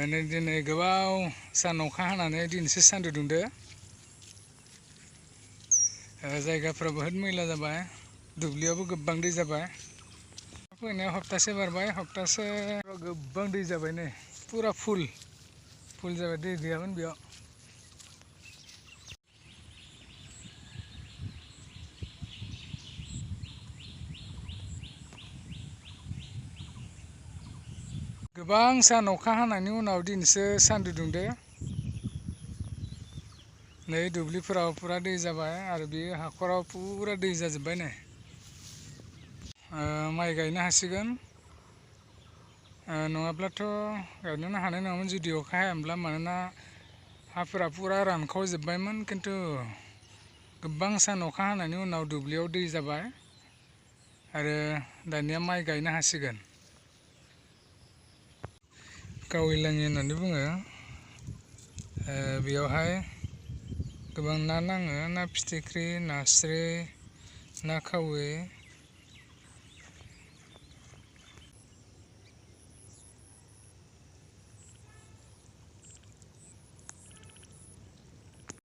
नै दिनै गोबाव सान अखा हानानै दिनैसो सान्दुं दुंदो। जायगाफ्रा बहुद मैला जाबाय, दुब्लियावबो गोबां दै जाबाय। फैनाया हप्तासे बारबाय, हप्तासे गोबां दै जाबाय नै फुरा फुल जाबाय, दै गैयामोन बेयाव। गोबां सान अखा हानायनि उनाव दिनैसो सान्दुं दुंदो। नै दुब्लिफोराव फुरा दै जाबाय आरो बे हाखराव फुरा दै जाजोब्बाय नै। माइ गायनो हासिगोन, नङाब्लाथ' गायनोनो हानाय नङामोन जुदि अखा हायामोनब्ला, मानोना हाफोरा फुरा रानखावजोब्बायमोन। खिन्थु गोबां सान अखा हानायनि उनाव दुब्लियाव दै जाबाय आरो दानिया माइ गायनो हासिगोन। गाविलाङि होननानै बुङो। बेयावहाय गोबां ना नाङो, ना फिथिख्रि, नास्राय, ना खावै।